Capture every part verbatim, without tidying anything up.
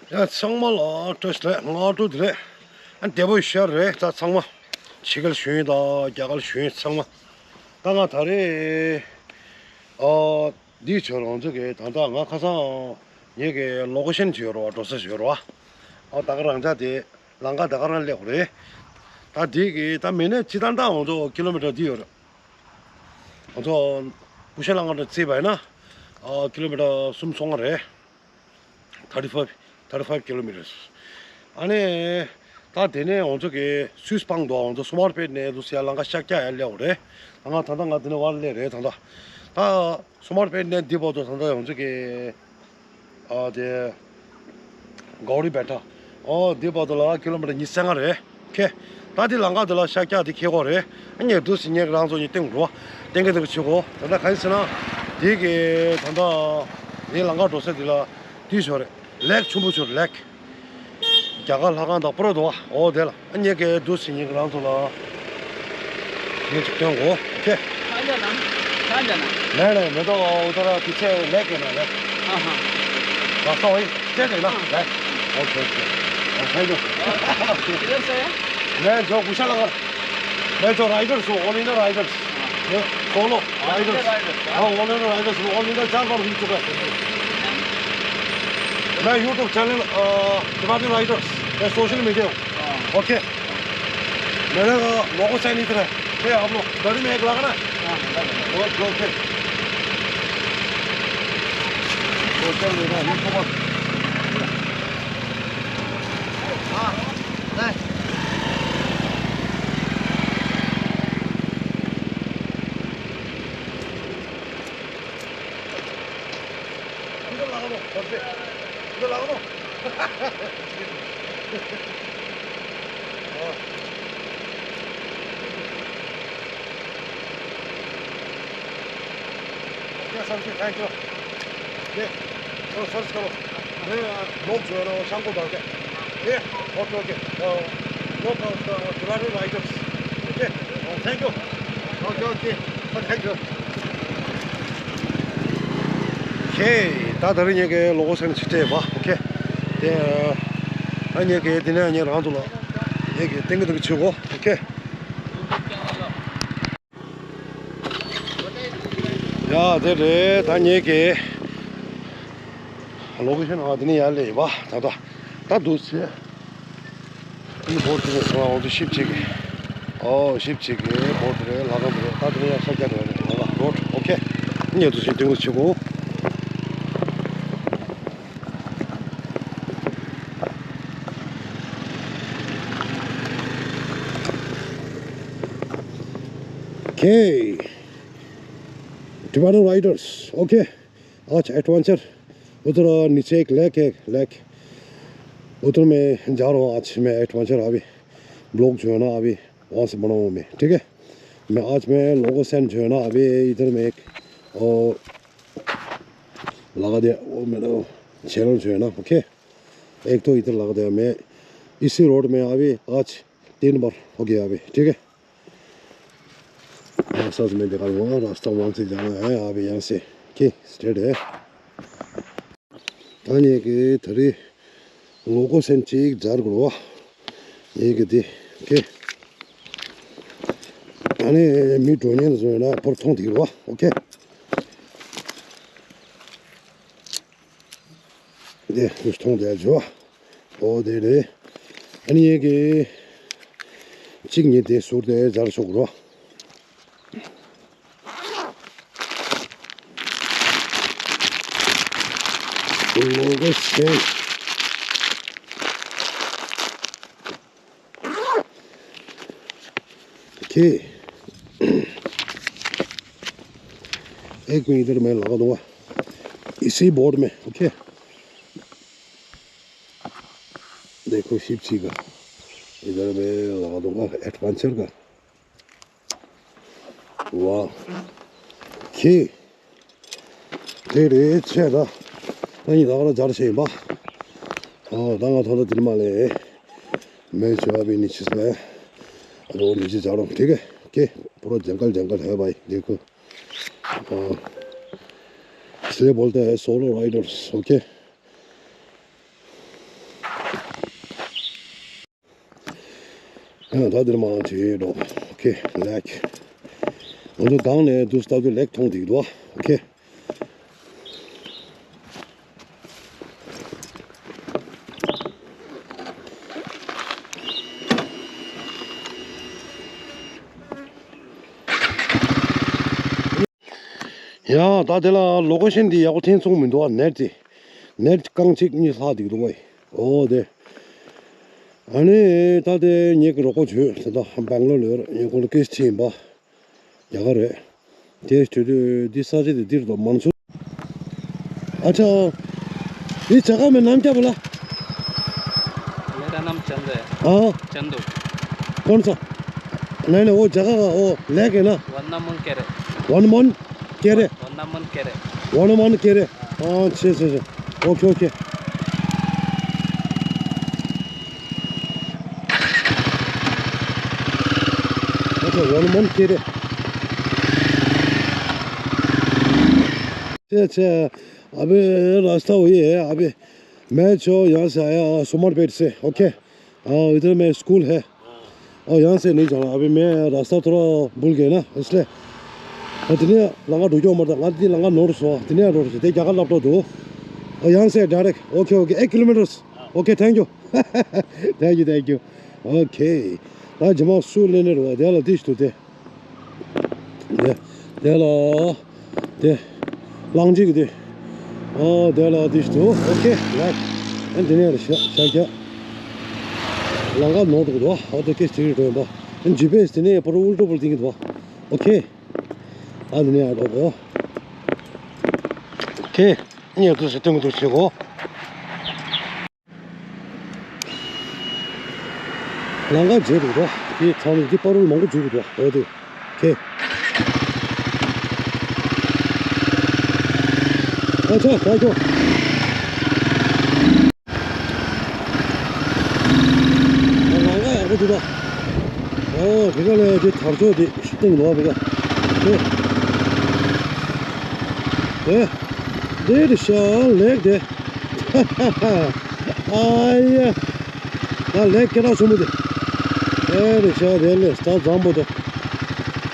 ཡ་ཚང་མ་ལ་བཀྲ་ཤིས་བདེ་ལེགས། སྔ་དྲོ་བདེ་ལེགས། ཨ་བདེ་པོ་ཞིག་རེད། ད་ཚང་མ་ཕྱི་རྒྱལ་གཞོན་དང་རྒྱ་གར་གཞོན་ཚང་མ། ད་ང་ད་རེས་ཨ་འདི་བྱོས་རོགས་ཚོ་གི། ད་ལྟ་ང་ཁ་སང་ངེད་ཀྱི་ལོ་ཀེ་ཤན་བྱོས་རོགས། འགྲོ་ས་བྱོས་རོགས། ཨ་ད་ག་རང་ཅག་དེ་ལམ་ཁ་ད་ག་རང་སླེབས་རེད། ད་འདི་གི་ད་མི་ནས་ཅི་ད་ད་འོང་ཚོ་ཀི་ལོ་མི་ཊར་འདི་ཡོད་རེད། ང་ཚོ་ཀུ་ཤ་ལམ་ཁ་དང་རྩིས་པ་ཡིན་ན། ཨ་ཀི་ལོ་མི་ཊར་སུམ་ཅུ་སོ་ལྔ་རེད། thirty five, thirty five kilometers. ཨ་ནི་ད་དེ་ནས་ང་ཚོ་གི་སུད་སི་སྤང་དུ་ང་ཚོ་སུ་མར་པེད་ནས་དུ་སི་ཡ་ལམ་ཁ་ཤར་རྒྱག་ཡ་སླེབས་རེད། ང་ད་ལྟ་ང་དེ་ནས་བར་སླེབས་རེད། ད་ལྟ་ད་སུ་མར་པེད་ནས་འདི་བར་དུ་ད་ལྟ་ང་ཚོ་གི་ཨ་དེ་གའོ་རི་བེ་ཊ། ཨོ་འདི་བར་དུ་ལ་ཀི་ལོ་མི་ཊར་ཉི་ཤུ་རྩ་ལྔ་རེད། ཁེ། ད་འདི་ལམ་ཁ་འདི་ལ་ཤར་རྒྱག་འདི་ཁེལ་གོ་རེད། ཨ་ངས་འདུག་སེ་ངས་རང་ཚོ་གཉིས་སྟེང་འགྲོ་བ། སྟེང་གི་འདི་གི་ཆུ་གོ། ད་ལྟ་ག་ཡིན་ཟེར་ན། འདི་གི་ད་ལྟ་འདི་ལམ་ཁ་འགྲོ་ས་འདི་ལ་འདི་ཞོར་རེད། ལེག་ཆུང་པོ་ཞོར་ལེག་རྒྱ་གར་ལྷ་ཁང་དང་པོ་ར་འདུག་བ། ཨོ་དེ་ལ། ཨ་ངས་གི་འདུག་སེ་ངས་རང་ཚོ་ལ་ངས་ཅིག་སྟོན་གོ། ཁེ། ཁ་འཇལ་ན། ཁ་འཇལ་ན། नहीं, नहीं, मैं तो उधर पीछे लेक है ना, लेक। हाँ, हाँ। रास्ता वही, स्ट्रेट है ना? हाँ। Lake. Okay, okay. Oh, thank you. किधर से है? मैं जो कुशा लगा, मैं जो राइडर्स हूँ, ऑल इंडिया राइडर्स। हाँ। मैं solo all India Riders. Riders, हाँ? हाँ, ऑल इंडिया राइडर्स हूँ, ऑल इंडिया चार बार घूम चुका है। मैं यूट्यूब चैनल, अ, तिब्बतन राइडर्स, मैं सोशल मीडिया हूँ। हाँ। ओके। मेरा लोगो साइन इधर है। ये आप लोग गाड़ी में एक लगा ना? हाँ, लगा, लगा। Okay, okay. तो चल रही ना, ये तो बस। हाँ, नहीं। इधर लगा दो, घर पे। इधर लगा दो। हाँ। Okay, sir ji, thank you. ये, तो सर्च करो। मैं, लोग जो है ना, वो शाम को डालते हैं। ये, ओके, ओके। तो, लोग, अ, divider riders. Okay, thank you. Okay, okay. Thank you. ཁེ། ད་ད་རིང་ངེད་ཀྱི་ལོ་ཀེ་ཤན་ཕྱི་བལྟས་པ། ཨོ་ཁེ། དེ་ཨ་ངེད་ཀྱི་དེ་ནས་ངེད་རང་ཚོ་ལ་ངེད་ཀྱི་ཏིང་ཏིང་ཆུ་གོ། ཨོ་ཁེ། ཡ་དེ་རེད། ད་ངེད་ཀྱི་ལོ་ཀེ་ཤན་ཨ་དེ་ནས་ཡར་སླེབས་ཡིན་པ། ད་ད་ད་འདུག་ཟེར། འདི་བོར་དུ་ནས་སོང་བ། འོ་དེ་ཤིབ་ཅིག་ཨོ་ཤིབ་ཅིག་གི་བོར་དུ་རེད། ལྷ་ཁང་དུ་རེད། ད་དེ་ནས་ཡར་ཤར་རྒྱག་དུ་རེད། ལ་ལ་རོ་ཌི། ཨོ་ཁེ། ཉེ་དུ་ཞིག་ཏིང་ཏིང་ཆུ་གོ། Okay. Tibetan Riders, okay. आज एडवेंचर उधर नीचे एक लेक है, लेक। उधर मैं जा रहा हूँ आज। मैं एडवेंचर अभी ब्लॉग जो है ना, अभी वहाँ से बनाऊँ मैं, ठीक है। मैं आज मैं लोगों से जो है ना, अभी इधर में एक, ओ, लगा दिया, वो मेरा चैनल जो है ना, ओके। एक तो इधर लगा दिया मैं इसी रोड में अभी आज तीन बार हो गया अभी, ठीक है। हाँ, सच में दिखा रहा हूँ, रास्ता वहाँ से जाना है, अभी यहाँ से, ओके, स्ट्रेट है। ད་ངེད་ཀྱི་ད་རེས་ལོ་ཀེ་ཤན་གཅིག་སྦྱར་དགོས་རེད་པ། ངེད་ཀྱི་དེ་ཀེ། ཨ་ནི་མི་འགྲོ་མཁན་བཟོས་ན་ཕར་མཐོང་དེ་རེད་པ། ཨོ་ཁེ། དེ་མཐོང་དེ་བཟོ། ཨོ་དེ་རེད། ཨ་ནི་ངེད་ཀྱི་གཅིག་ཉིད་དེ་ཟུར་དེ་སྦྱར་ཆོག་གི་རེད་པ། लोगों से। ओके। एक मिनट, इधर मैं लगा दूंगा इसी बोर्ड में। ओके, देखो शिव जी का, इधर मैं लगा दूंगा एडवेंचर का। ཝའོ། ཁེ། དེ་རེད་ཆེ་ད། ད་ཡིན་ད་ག་ར་སྦྱར་བྱས་ཡིན་པ། ཨོ་ད་ང་ཐོག་ད་དེ་མ་ལས། मैं जो अभी नीचे से आया, अब वो नीचे जा रहा हूँ, ठीक है। ओके, पूरा जंगल जंगल है भाई, देखो। हाँ। इसलिए बोलते हैं सोलो राइडर्स, ओके। ཡང་ད་འདིར་མར་བྱེད་འགྲོ། ཨོ་ཁེ། ལེགས། ང་ཚོ་སྒང་ནས་འདུག་སེ་ལྟ་དུས་ལེགས་མཐོང་བསྡད་འདུག་ཨོ་ཁེ། ཡ། ད་དེ་ལ་ལོ་ཀེ་ཤན་འདི་ཡག་པོ་འཐེན་སོང་མི་འདུག་ཨ། ནེཊ་དེ། ནེཊ་རྐང་གཅིག་གཉིས་ལྷག་འདུག་འདུག་ཨེ། ཨོ་དེ། ཨ་ནི་ད་དེ་ངེད་ཀྱི་རོགས་པ་བྱོས་ད་ལྟ་སྦེང་ལོར་ལ་ཡོད་རེད། ངེད་ཀོ་ལ་ཀེ་སི་ཆེ་ཡིན་པ། རྒྱ་གར་རེད། དེ་དུས་དུས་འདི་ས་ཆ་དེ་འདིར་དུ་མང་ཚུགས། ཨ་ཅག ये जगह में नाम क्या बोला? मेरा नाम चंदू है। हाँ। चंदू। कौन सा? नहीं, नहीं, वो जगह का, वो लेक है ना? वन्नामन केरे। वनमन केरे। वन्नामन केरे। वनमन केरे। हाँ, अच्छा, अच्छा, अच्छा। Okay, okay. अच्छा, वनमन केरे। अच्छा, अच्छा। अबे रास्ता वही है, अबे मैं जो यहाँ से आया, सुमरपेट से, ओके। हाँ, इधर में स्कूल है। और यहाँ से नहीं जाना, अभी मैं रास्ता थोड़ा भूल गया ना, इसलिए। हाँ, དེ་ནས་ལམ་ཁ་འགྲོ་རྒྱུ་མ་རེད། ང་འདི་ལམ་ཁ་ནོར་སོང་། དེ་ནས་འགྲོ་རེད། དེ་རྒྱ་གར་སླེབས་འགྲོ་འདུག་ཨ། यहाँ से डायरेक्ट। ओके, ओके, एक kilometre. Okay, thank you। Thank you, thank you। Okay། ད་རྗེས་མ་སུ་ལེན་ནས་རེད་བ། དེ་ལ་དེ་ཞིག་འདུག་སྟེ། དེ་དེ་ལ་དེ་གླང་ཆེན་གྱི་དེ། ཨོ་དེ་ལ་དེ་ཞིག་འདུག་ཨོ་ཁེ། ལེགས། ཨ་འདི་ནས་རེད་ཤག་ཤག་ཤག་ལམ་ཁ་ནོར་འདུག་འདུག་ཨོ་དེ་ཀེ་སི་དེ་རེད་འགྲོ་ཡིན་པ། ཨ་ཇི་པི་ཨེ་སི་དེ་ནས་པར་ཨུལ་ཏོ་པུལ་ཏིང་གི་འདུག་ཨོ་ཁེ། ཨ་འདི་ནས་ཡར་འགྲོ་དགོས། ཨོ་ཁེ། ཨ་ནི་ཡར་འདུག་སེ་སྟོན་གྱི་འདུག་བྱེད་དགོས། ལམ་ཁ་མཇལ་འདུག་དོ། དེ་ཚང་མ་དེ་པར་ཨུལ་མང་པོ་འཛུལ་འདུག་དོ། འོ་དེ། ཁེ། ཨ་ཆ་ད་ཁྱོ། ལམ་ཁ་ཡག་པོ་འདུག་དོ། ཨོ་དེ་ག་ལས་དེ་དར་ལྕོག་དེ་ཤུ་ཏིང་ལོག་བེ་ག། ཁེ། ཨེ། དེ་རེད་ཤག་ལེགས་དེ། ཨ་ཡ། ད་ལེགས་སྐད་གྲགས་ཆེན་པོ་དེ། ཨེ་རེད་ཤག་དེ་ལས་ད་འཛམ་བུ་དེ།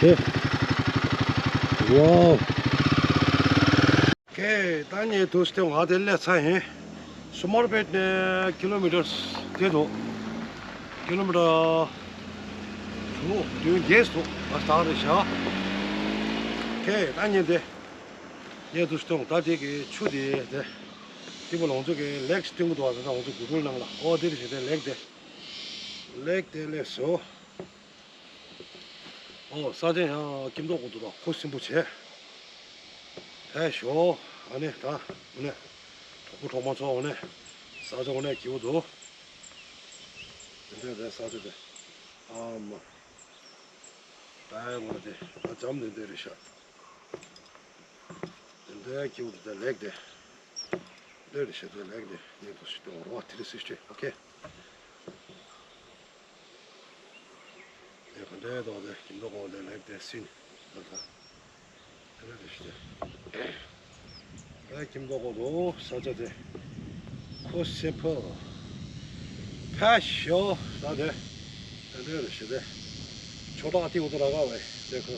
དེ། ཝའོ། ཁེ། ད་ངས་དུས་སྟེང་བ་དེ་ལས་ཚ་ཡིན། སུ་མར་པེད་ནས་ཀི་ལོ་མི་ཊར་དེ་འདུག་ཀི་ལོ་མི་ཊར་དྲུག་བདུན་བརྒྱད་འདུག་ཨ་ད་རེད་ཤག་ཁེ། ད་ངས་དེ། ངས་དུས་སྟེང་ད་དེ་གི་ཆུ་དེ་དེ། དེ་པོ་ལོང་ཚོ་གི་ལེགས་སྟོན་གི་འདུག་ཨ། ད་ང་ཚོ་གུ་གུལ་ནང་ལ། ཨོ་དེ་རེད་ཤག་དེ་ལེགས་དེ། ལེགས་དེ་ལེགས་སོ། ཨོ་ས་ཆ་ཡང་སྐྱིད་མདོག་ཁ་པོ་འདུག་ད་ཁུ་སིམ་པོ་བྱས། ཕེབས་ཤོག་ཨ་ནི་ད་འོ་ནས་གྲོགས་པོ་གྲོགས་མོ་ཚོ། འོ་ནས་ས་ཆ་འོ་ནས་སྐྱིད་པོ་འདུག་དེ་འདྲ་རེད་ས་ཆ་དེ། ཨ་མ། ད་འོ་དེ་ད་འཇམ་དེ་འདྲ་རེད་ཤག་དེ་འདྲ་སྐྱིད་པོ་འདུག་དེ་ལེགས་དེ། འདི་རེད་ཤག་དེ་ལེགས་དེ། ངས་དུས་སྟེང་བ་ཐི་རི་སིག་སི་ཊི། ཨོ་ཁེ། དེ་ག་འདྲའི་ཐོག་དེ་སྐྱིད་མདོག་ཁ་པོ་དེ་ལེགས་དེ་སིན། ད་ལྟ་དེ་འདྲ་རེད་ཤག་དེ། ད་སྐྱིད་མདོག་ཁ་པོ་འདུག་ས་ཆ་དེ། ཁུ་སིམ་པོ། ཕེབས་ཤོག་ད་དེ། དེ་འདྲ་རེད་ཤག་དེ། ཆོ་འབྲོག་ཏི་འུ་ཏུ་ར་ག་བའི་དེ་ཁོ།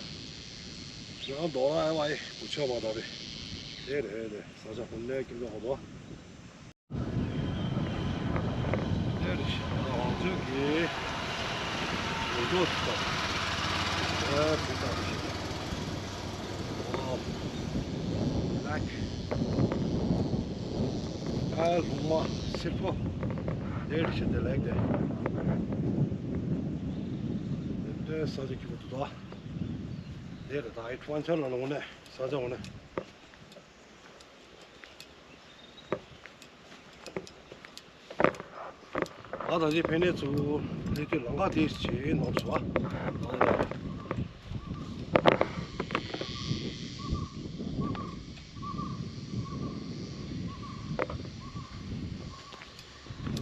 ང་རྡོ་ར་ཨེ་བའི་བུ་ཆོ་མ་ད་བའི། དེ་རེད་དེ། ས་ཆ་ཧུན་ནས་སྐྱིད་མདོག་ཁ་པོ། དེ་རེད་ཤག་ང་ཚོ་གི་འོ་འདུག་ད། ཨེ་བུ་ད་རེད་ཤག་ཨོ། ལེགས། ཨ་ལུང་མ་སིལ་པོ། དེ་རེད་ཤག་དེ་ལེགས་དེ། དེ་འདྲའི་ས་ཆ་སྐྱིད་པོ་འདུག་ད། དེ་རེད་ད། ཨེ་ཊི་ཝེན་ཅར་ལ་ལོག་ནས་ས་ཆ་འོ་ནས། ང་ད་ཅི་ཕན་ནས་ཚུར་སླེབས་དུས་ལམ་ཁ་དེ་ཇེ་ནོར་སོང་ཨ།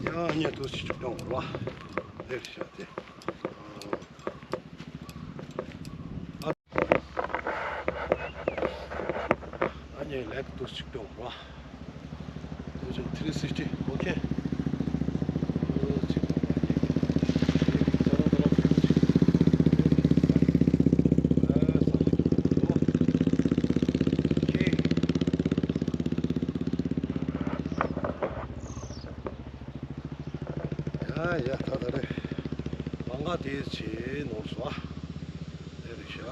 ཡང་ཉེ་དུ་ཞིག་ཆུ་དྲང་བ་རེད་བ། དེར་བཞག་སྟེ། ཨ་ནི་ལེགས་འདུག་ཅིག་འདུག་ར། འདུག་ཅིག་ཐི་རི་སིག་སི་ཊི། ཨོ་ཁེ། འདུག་ཅིག་འདུག་ར། ཨ་ནི་ས་ར་ད་ར། ཨ་ཡ། ད་ད་རེད། ལམ་ཁ་དེ་ཆེ་ནོར་སོང་ཨ། དེ་རེད་ཤག་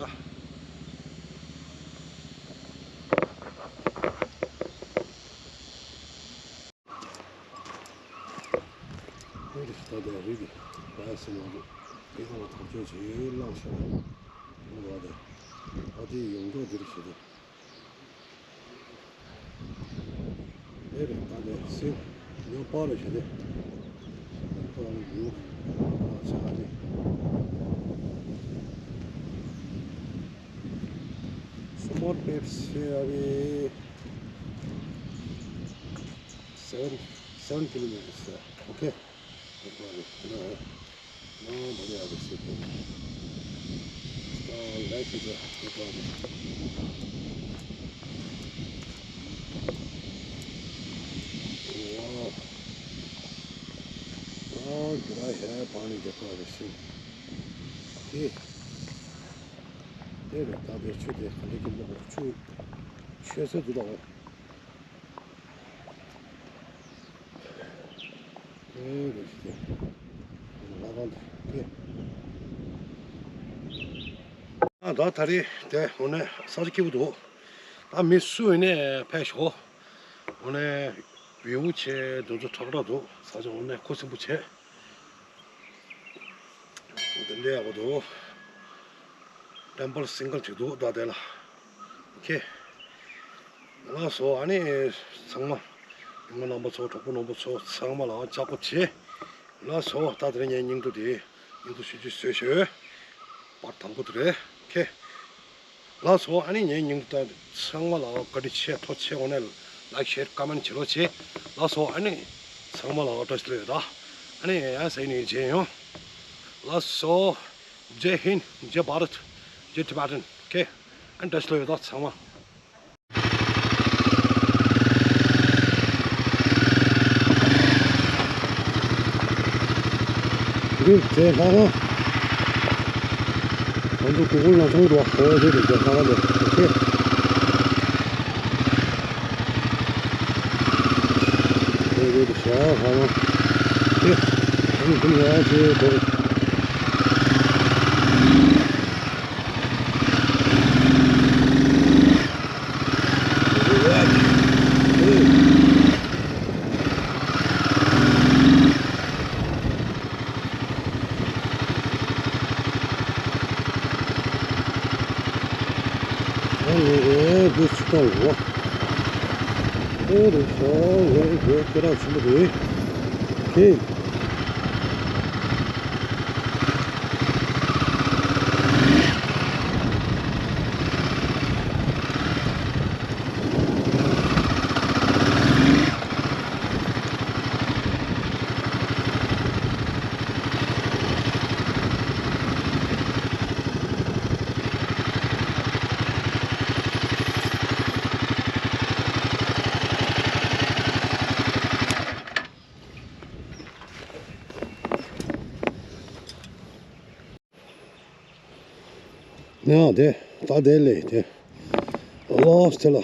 དེ་རེད་ཤག་ད་དེ་རེད། དེ་བ་སེ་ནོར་རེད། དེ་ག་ལ་ཐག་ཆོད་ཆེ་ལངས་ཤག་ཡོང་བ་དེ། ཨ་དེ་ཡོང་འགྲོ་དེ་རེད་ཤག་དེ། ཨེ་རེད། ད་ནས་སེམས་ཉོ་པ་ལ་བྱས་ཏེ། ད་ལྟ་ཡུལ་ལ་ཆ་ནས། Small Pets area seven, seven kilometers. Okay. देखो अभी, है ना? हाँ, बढ़िया, अभी से तो। इसका लाइट इधर, देखो अभी। वाह। हाँ, गिरा है पानी, देखो अभी से। ये, ये रहता है, छू दे, लेकिन वो छू, छू से जुड़ा हुआ है। ད་ད་རེས་དེ་འོ་ནས་ས་ཆ་སྐྱིད་པོ་འདུག་ད་མི་སུ་ཡིན་ནའི་ཕེབས་ཤོག་འོ་ནས་བེའུ་ཆེ་དུ་ཚོ་ཁྲག་ཁྲག་འདུག་ས་ཆ་འོ་ནས་ཁུ་སིམ་པོ་བྱས། འདི་འདྲའི་ཡག་པོ་འདུག་ཊེམ་པལ་སིང་གལ་ཅིག་འདུག་ད་དེ་ལ། ཨོ་ཁེ། ལགས་སོ། ཨ་ནི་ཚང་མ་ཉི་མ་རྣམ་པ་ཚོ་གྲོགས་པོ་རྣམ་པ་ཚོ་ཚང་མ་ལ་ལྕགས་པོ་བྱེད། ལགས་སོ། ད་དེ་རིང་ངའི་སྙིང་བསྡུས་དེ་སྙིང་བསྡུས་ཞུ་རྒྱུ་བཟོས་ཤོག་པར་དང་པོ་དེ་རེད། ཨོ་ཁེ། ལགས་སོ། ཨ་ནི་ངའི་སྙིང་བསྡུས་ཚང་མ་ལ་བཀའ་དྲིན་ཆེ། ཐུགས་རྗེ་ཆེ། འོ་ནས་ལའིཀ་ཤེར་ཀོ་མེན་བྱེད་རོགས་བྱེད། ལགས་སོ། ཨ་ནི་ཚང་མ་ལ་བཀྲ་ཤིས་བདེ་ལེགས། ད་ཨ་ནི་ཡང་ཟེར་ནས་མཇལ་ཡོང་། ལགས་སོ། Jai Hind, Jai Bharat, Jai Tibetan. ཨོ་ཁེ། ཨ་ནི་བཀྲ་ཤིས་བདེ་ལེགས། ད་ཚང་མ། འདི་རྫས་ལྷག་མ། ང་ཚོ་གུ་གུལ་ནང་མཐོང་འདུག་ཨོ་དེ་རེད། རྫས་ལྷག་མ་དེ། ཨོ་ཁེ། དེ་རེད། རྫས་ལྷག་མ། དེ་ཨ་ནི་འདི་ཡང་བྱས་དེ། ཡང་དེ་ད་དེ་ལས་དེ་ལོས་དེ་ལ་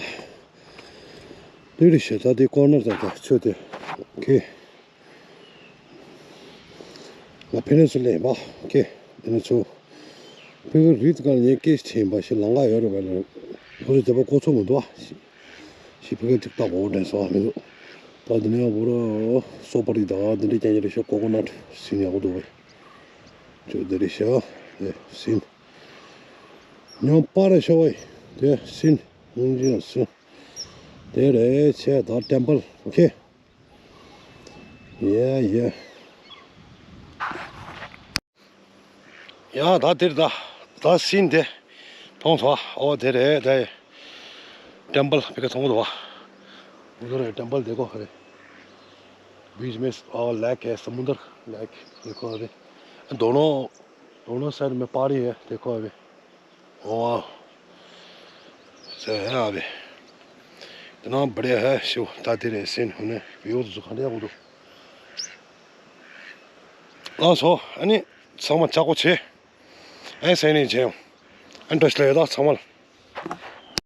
ལུས་རེ་ཞེ་ད་དེ་ཀོར་ནར་ད་ད་ཆོས་དེ་ཁེ། ང་ཕེ་ནེ་ཚུ་ལས་པ་ཁེ། ཕེ་ནེ་ཚུ་ཕེ་གི་རིགས་ག་ལ་ཉེ་སྐད་ཆེན་པ་ཞིག་ལང་ག་ཡོད་རེད་པ་ལ། ཁོ་ཚོ་དེ་པ་ཀོ་ཚོ་མི་འདུག་ཨ། ཞིག་ཕ་གི་ཏིག་ཏག་འོ་དྲན་སོང་མི་འདུག་ད་འདི་ནས་འོ་རོ་སོ་པ་རི་དང་འདི་འདྲ་རྐྱང་རྐྱང་རེ་ཤོག་ཀོ་ཀོ་ནཊ་སིན་ཡག་པོ་འདུག་བས། ཅོ་འདི་རེ་ཤོག་དེ་སིན། ཉོ་པ་རེ་ཤོག་བས་དེ་སིན། ཧུང་ཅི་ཡང་སིན། དེ་རེ་ཆེ་ད་ཊེམ་པལ་ཨོ་ཁེ། ཡ་ཡ། ཡ་ད་དེར་ད་ད་སིན་དེ་མཐོང་སོང་། ཨོ་དེ་རེད། དེ་ཊེམ་པལ་ཕ་གི་མཐོང་གི་འདུག་བ། འུ་ཚོ་རེད། ཊེམ་པལ་དེ་ཀོ་རེད། बीच में और लेक है, समुंदर लेक। देखो अभी दोनों, दोनों साइड में पहाड़ी है। देखो अभी। वाह। सही है अभी। इतना बढ़िया है। ཤོག་ད་དེ་རེད་སིན། ཧུ་ནས་བེའུ་ཚོ་ག་འདྲ་ཡག་པོ་འདུག་ལགས་སོ། ཨ་ནི་ཚང་མ་ལྕགས་པོ་བྱེད། ཨེ་ཟེར་ནས་མཇལ་ཡོང་། ཨ་ནི་བཀྲ་ཤིས་བདེ་ལེགས། ད་ཚང་མ་ལ།